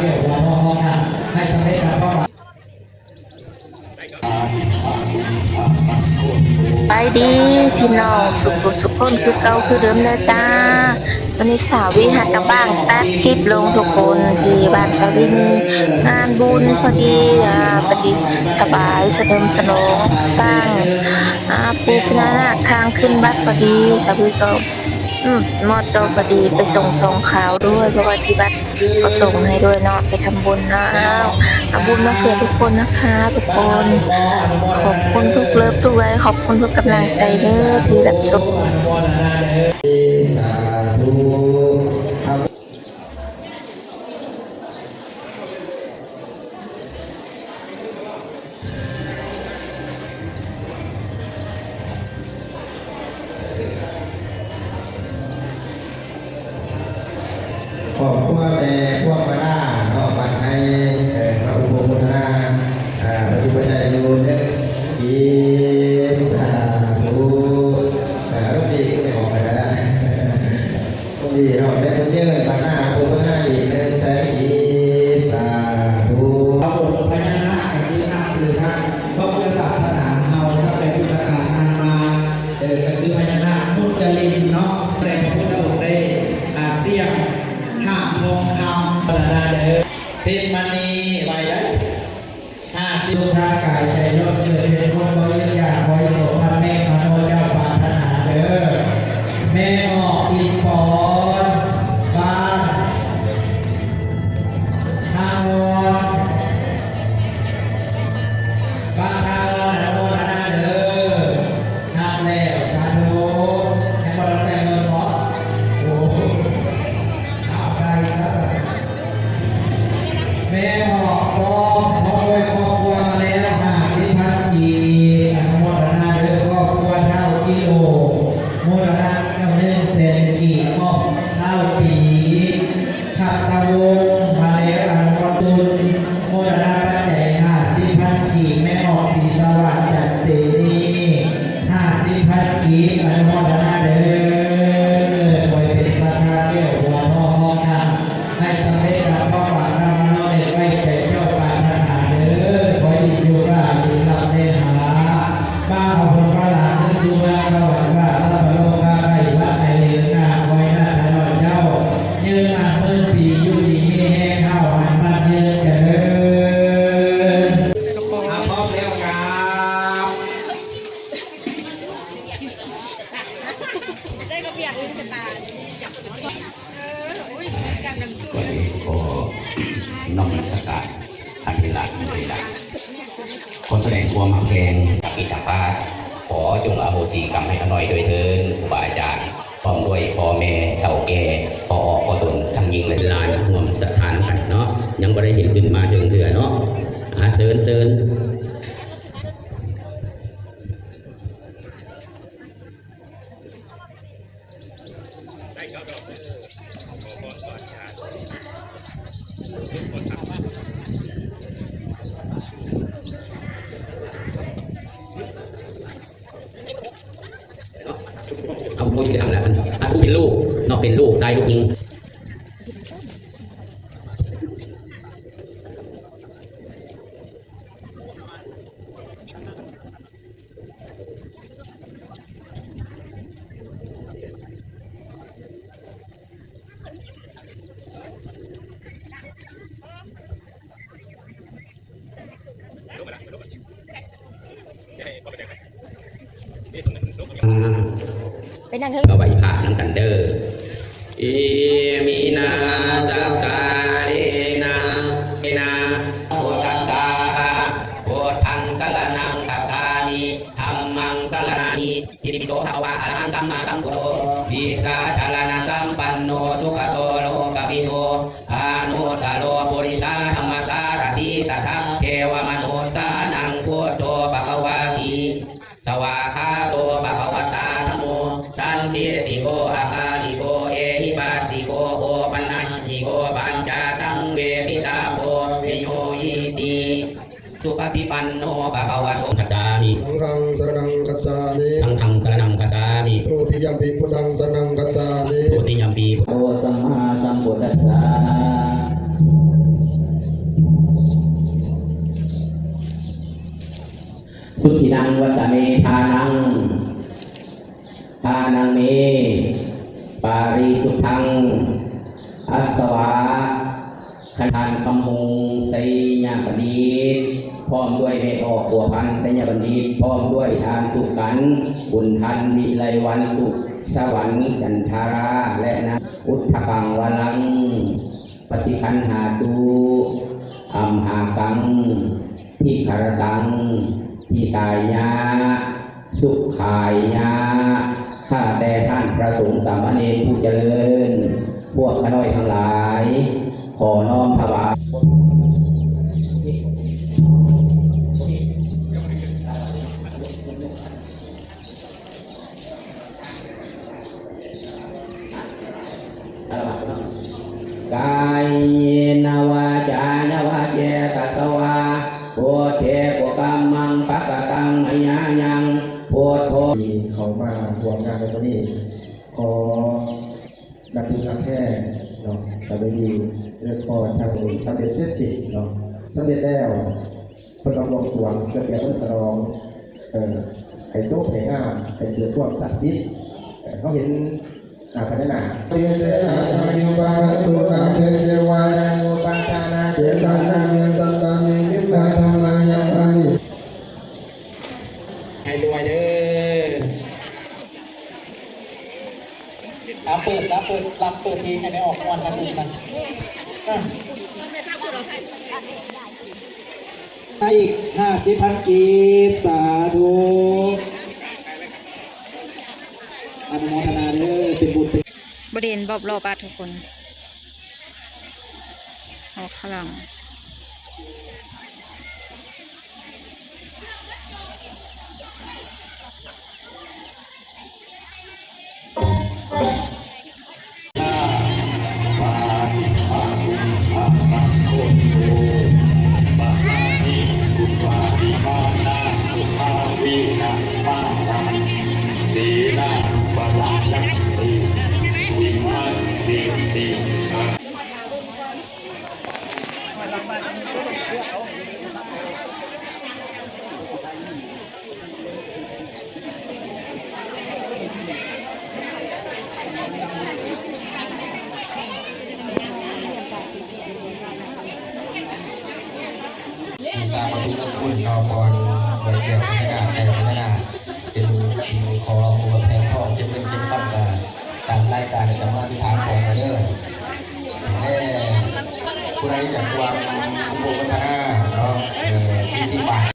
ສະບາຍດີພີ່ນ້ອງສຸຂູສຸຂຄົນ ຄືເກົ່າຄືເດີມເດີຈ້າ. ວັນນີ້ສາວວີຫາກະບ້າງຕັດຄລິບລົງທຸກຄົນ ທີ່ບ້ານສາວວີມີງານບຸນພໍດີ ອາ ປະດິດຖວາຍສະເຫຼີມສະຫຼອງສ້າງ ອາ ປູພະຍານາກທາງຂຶ້ນວັດພໍດີ ສາວວີກໍ ອືມ ມອດຈໍພໍດີ ໄປສົ່ງສອງຂ່າວດ້ວຍ ເພາະວ່າທີ່ວັດກໍສົ່ງໃຫ້ດ້ວຍເນາະ ໄປທຳບຸນເນາະ. ເອົາ ເອົາບຸນມາເພື່ອທຸກຄົນນະຄະ ທຸກຄົນ. ຂອບຄຸນທຸກເລີບທຸກໄລ ຂອບຄຸນທຸກກຳລັງໃຈເດີ ທີ່ຮັບຊົມ. ຄອບຄົວແມ່ພວກມານາເນາະ ບ້ານໄຮ ເອີ ມາອຸໂມທະນາ ອາ ປັດຈຸບັນໄດ້ຢູ່ເດີ ສາທຸ ເອີ ເອົາເພງໄປອອກໃຫ້ກະໄດ້. ດີເນາະ ໄດ້ບຸນເຢີນບາດໜ້າໂຄສະນາອີກໜຶ່ງແສນກີບ ສາທຸ. ພະຍານາກກໍຄືນັບຖືທາງພະພຸດທະສາສະໜາເຮົາ ຕັ້ງແຕ່ພຸດທະການຜ່ານມາ ເອີ ກໍຄືພະຍານາກມຸດຈະລິນເນາະ ແຕ່ພະພຸດທະອົງໄດ້ ອາ ສ້ຽງຫາບທອງຄຳ ລະດາເດີ ເພັດມະນີ ໄວໄດ. ຫ້າສິບ ສຸຂະກາຍໃຈ ລ້ນເກີດເປັນຄົນ ຂໍຢືນຢາກ ຂໍໃຫ້ສົມຫວັງແມ່ມະໂນເຈົ້າປາດຖະໜາເດີ. ແມ່ອອກ ອິນປອນ ບ້ານທາງອອນ ບ້ານທາງອອນ ອະນຸໂມທະນາເດີ. ຮັບແລ້ວ ສາທຸ. ຍັງບໍ່ທັນໃສ່ເງິນບໍ? ໂອ້ ເອົາໃສ່ຊະ. ແມ່ອອກ ພ້ອມ ພ້ອມດ້ວຍຄອບຄົວມາແລ້ວ ຫ້າສິບພັນກີບ ອະນຸໂມທະນາເດີ. ຄອບຄົວທ້າວກິໂລ ໂມທະນາແລ້ວ ໜຶ່ງແສນກີບ. ຄອບ ທ້າວປີ ຂັດຕະວົງ ມາແລ້ວ ອະນຸໂມທະນາ ໂມທະນາປັດໄຈ ຫ້າສິບພັນກີບ. ແມ່ອອກ ສີສະຫວາດ ຈັນເສນີ ຫ້າສິບພັນກີບ ອະນຸໂມທະນາເດີ. ຂໍໃຫ້ເປັນສັດທາແກ້ວຫົວທອງທອງຄຳ ໃຫ້ສຳເລັດຕາມຄວາມຫວັງນຳມະໂນເນັດໄວ້ໃຈເຈົ້າປາດຖະໜາເດີ. ຂໍໃຫ້ຢູ່ການດີລຳແລນຫາ ມາເອົາຜົນພາລານຂຶ້ນສູ່ເມືອງສະຫວັນ ພາສັບພະໂລກ ພາໄຂ້ຫວັດໄຂ້ເລືອດໜາ ຂໍໃຫ້ນາດຕະນ້ອຍເຈົ້າ ຍືນນານໝື່ນປີ ຢູ່ດີມີແຮງ ເຮົາຫັນໝັ້ນຍືນຈະເລີນ. ອາ ພ້ອມແລ້ວກາບ. ກ່ອນອື່ນຂໍນະມັດສະການທ່ານເທລະ ທ່ານເທລະ ຂໍສະແດງຄວາມຮັກແພງ ອາປິດຕະປາດ ຂໍຈົ່ງອະໂຫສິກຳໃຫ້ຂ້ານ້ອຍດ້ວຍເທີ້ນ ຄູບາອາຈານ ພ້ອມດ້ວຍພໍ່ແມ່ເຖົ້າແກ່ ພໍ່ອອກພໍ່ຕົນທັງຍິງ ແລະ ຫຼານ ຮ່ວມສັດທານຳກັນເນາະ. ຍັງບໍ່ໄດ້ເຫັນຂຶ້ນມາເທິງເທື່ອເນາະ. ອາ ເຊີນ ເຊີນ. ເອົາ ບໍ່ຢູ່ທາງນັ້ນ ອາ ເປັນລູກເນາະ ເປັນລູກຊາຍລູກຍິງ. ໄປນັ່ງເທິງ ເອົາໄຫວ້ພະນຳກັນເດີ. ອິມິນາ ສັກກາເລນະ ເລນະ ພຸດທັດສະ ພຸດທັງສະລະນັງຄັດສາມິ ທຳມັງສະລະນະນາມິ ອິຕິປິໂສ ພະຄະວາ ອະລະຫັງ ສຳມາສຳພຸດໂທ ວິຊາຈາລະນະສຳປັນໂນ ສຸກະໂຕ ໂລກະວິທູ ອະນຸດຕະໂລ ປຸລິສະທຳມະສາລະຖິ ສັດທັງເທວະມະນຸດສານັງ ພຸດໂທ ພະຄະວາຕິ ສະວາກຂາໂຕ ພະຄະວະຕາ ທຳໂມ ສັນທິດຖິໂກ ອາກາລິໂກ ເອຫິປັດສິໂກ ໂອປະນະຍິໂກ ປັນຈາຕັງ ເວທິຕາໂພ ວິໂຍຫິຕິ ສຸປະຕິປັນໂນ ພະຄະວະໂຕ ຄັດສາມິ ສັງຄັງສະລະນັງຄັດສາມິ ສັງຄັງສະລະນັງຄັດສາມິ ທຸຕິຍຳປິ ພຸດທັງສະລະນັງຄັດສາມິ ທຸຕິຍຳປິ ໂອ ສຳມາສຳພຸດທັດສະ. ສຸທິນັງ ວັດຕະເມ ທານັງ ທານັງເມ ປາຣິສຸດທັງ ອັດສະວາ ທ່ານຄຳຫົງ ໄຊຍະບັນດິດ ພ້ອມດ້ວຍແມ່ອອກ ບົວພັນ ໄຊຍະບັນດິດ ພ້ອມດ້ວຍທ່ານສຸກັນ ບຸນທັນ ວິໄລວັນ ສຸສະຫວັນ ຈັນທາລາ ແລະ ນາງ ອຸດທະກັງວະລັງ ປະຕິຄັນຫາຕຸ ອັມຫາກັງ ພິຄະຣະຕັງ ພິຕາຍະ ສຸຂາຍະ ຂ້າແຕ່ທ່ານພະສົງສາມະເນນຜູ້ຈະເລີນ ພວກຂ້ານ້ອຍທັງຫຼາຍ ຂໍນ້ອມຖວາຍ ກາເຍນະວາຈາຍະວະເຈຕະສະວາ ພຸດເທ ກຸກຳມັງ ພະກະຕັງ ມະຍາຍັງ ພຸດໂທ ທີ່ເຂົ້າມາຮ່ວມງານໃນມື້ນີ້ ຂໍນັບຖືຮັກແພງເນາະ ສະບາຍດີ ເອີ ຂໍທາງນີ້ສຳເລັດເສັດສິ້ນເນາະ ສຳເລັດແລ້ວ ເພິ່ນກໍບວງສວງ ເພື່ອເປັນບຸນສະຫຼອງ ເອີ ໃຫ້ຈົບໃຫ້ງາມ ໃຫ້ເກີດຄວາມສັກສິດ ເອີ ເຮົາເຫັນ ອາ ພະຍານາກ ເຕ ເຕ ນະ ທຳມະຍູ ປະຫະຕຸ ນະ ເພ ເທ ວາ ນະ ໂມ ປາ ທາ ນະ ເຊ ຕາ ນະ ເມ ຕະ ຕະ ເມ ເມ ຕະ ທຳມະຍັງ ອາ ນິ ໃຫ້ລວຍເດີ ອາ ເປີດ ລຳເປີດ ລຳເປີດເພງໃຫ້ແມ່ອອກມ່ວນກັນອີກນະ ອາ. ອີກຫ້າສິບພັນກີບ ສາທຸ ອະນຸໂມທະນາເດີ ເປັນບຸນເປັນ ບໍ່ໄດ້ເຫັນບອບລອບບາດທຸກຄົນ ອອກຂ້າງຫຼັງ. ບູຊາວັດຖຸມົງຄຸນເນາະ ກ່ອນໄຫວ້ແກ້ວພະຍານາກ ໄກ່ພະຍານາກ ເປັນສິ່ງຂໍອຳນວຍແຜນທອງ ເກັບເງິນເກັບຄຳ ກະທາງລາຍການກະມາອະທິຖານກ່ອນເດີ. ແລະ ຜູ້ໃດຢາກຮ່ວມອະນຸໂມທະນາເນາະ ເອີ ທີ່ ທີ່ບ້ານ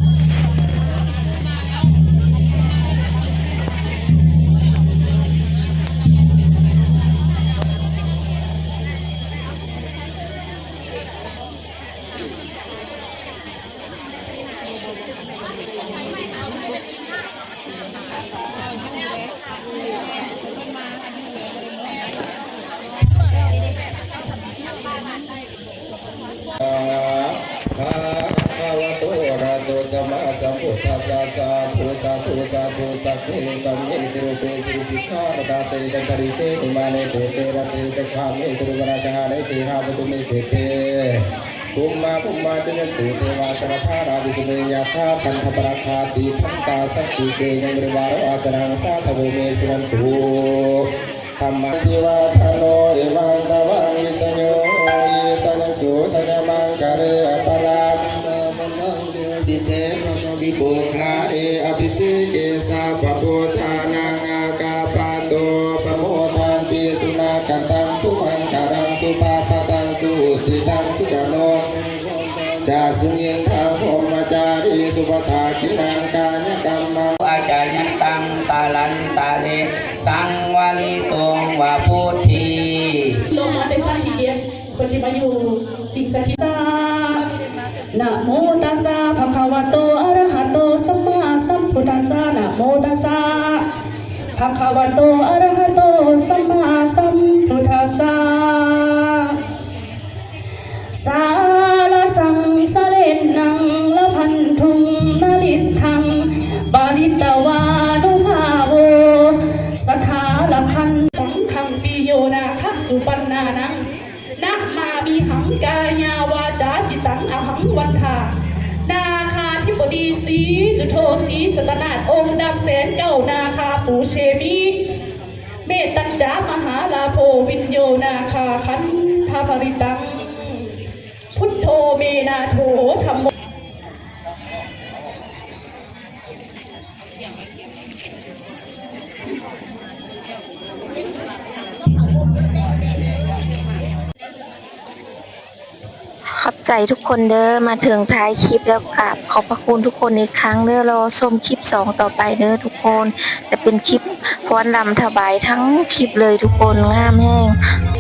ພະຄະວະໂຕ ອະລະຫະໂຕ ສຳມາສຳພຸດທັດສະ ສາທຸ ສາທຸ ສາທຸ ສັກເກ ກຳເມ ຕິຮູເປ ສິລິສິກຂາ ປະຕາເຕ ກັນທະລີເຄ ນິມາເນ ເຕ ເປ ຣະເຕ ຈັກຂາເມ ຕະລຸມະນາ ຈະຫາເນ ເກຫາ ປະຕຸ ເມ ເຂເຕ ພູມມາ ພູມມາ ຈະຍັນຕຸ ເທວາ ສະລັດທາ ຣາວິສະເມ ຍະຖາ ຄັນທະປະລະຄາ ຕິທັນຕາ ສັນຕິເກ ຍັງ ບໍລິວາຣະວາ ຈະນັງ ສາທະໂວ ເມ ສຸນັນຕຸ ທຳມະ ທິວາທະໂນ ເອວັງ ຕະວັງ ວິຊະໂຍ ເຍ ສະຍັງ ໂສ ຊະຍະມັງກະເລ ອະປະລາ ເດ ສິເສ ພະໂຕ ວິໂປຄາ ເອ ອະພິເສເກ ສະບະໂພທານັງ ອາກາປະໂຕ ປະໂມທັນຕິ ສຸນາກະຕັງ ສຸມັງຄະລັງ ສຸພາພະຕັງ ສຸຫຸດທິຕັງ ສຸຂະໂນ ຈາສຸຍິງທາ ພົມມະຈາລີ ສຸປະທາກິນັງ ກາຍະກຳມັງ ອາຈາຍັນຕັງ ຕາລັນຕະເລ ສັງວະລິໂຕ ວະໂພທີ ລົງມາແຕ່ຊັ້ນທີເຈັດ ເພິ່ນຊິມາຢູ່ສິ່ງສັກສິດ ສາ ນະໂມຕັດສະ ພະຄະວະໂຕ ອະລະຫະໂຕ ສຳມາສຳພຸດທັດສະ ນະໂມຕັດສະ ພະຄະວະໂຕ ອະລະຫະໂຕ ສຳມາສຳພຸດທັດສະ ສາລະສັງສະເລນນັງ ລະພັນທຸງ ນະລິດທັງ ປະລິດຕະວານຸພາໂວ ສັດທາລະຄັນ ສັງຄັງ ປິໂຍນາຄະ ສຸປັນນານັງ ນະມາມິຫັງ ກາຍາວາຈາຈິດຕັງ ອະຫັງວັດທາ ນາຄາທິບໍດີ ສີ ສີສຸໂທສີສັດຕະນາດ ອົງດຳແສນເກົ້ານາຄາປູເຊມີ ເມຕັນຈາມະຫາລາໂພ ວິນໂຍນາຄາຄັນທະຜະລິຕັງ ພຸດໂທເມນາໂທ ທຳໂມ. ຂອບໃຈທຸກຄົນເດີ ມາເຖິງທ້າຍຄລິບແລ້ວ ກາບຂອບພະຄຸນທຸກຄົນອີກຄັ້ງເດີ. ລໍຊົມຄລິບສອງຕໍ່ໄປເດີທຸກຄົນ ຈະເປັນຄລິບຟ້ອນລຳຖວາຍທັງຄລິບເລີຍທຸກຄົນ ງາມແຮງ.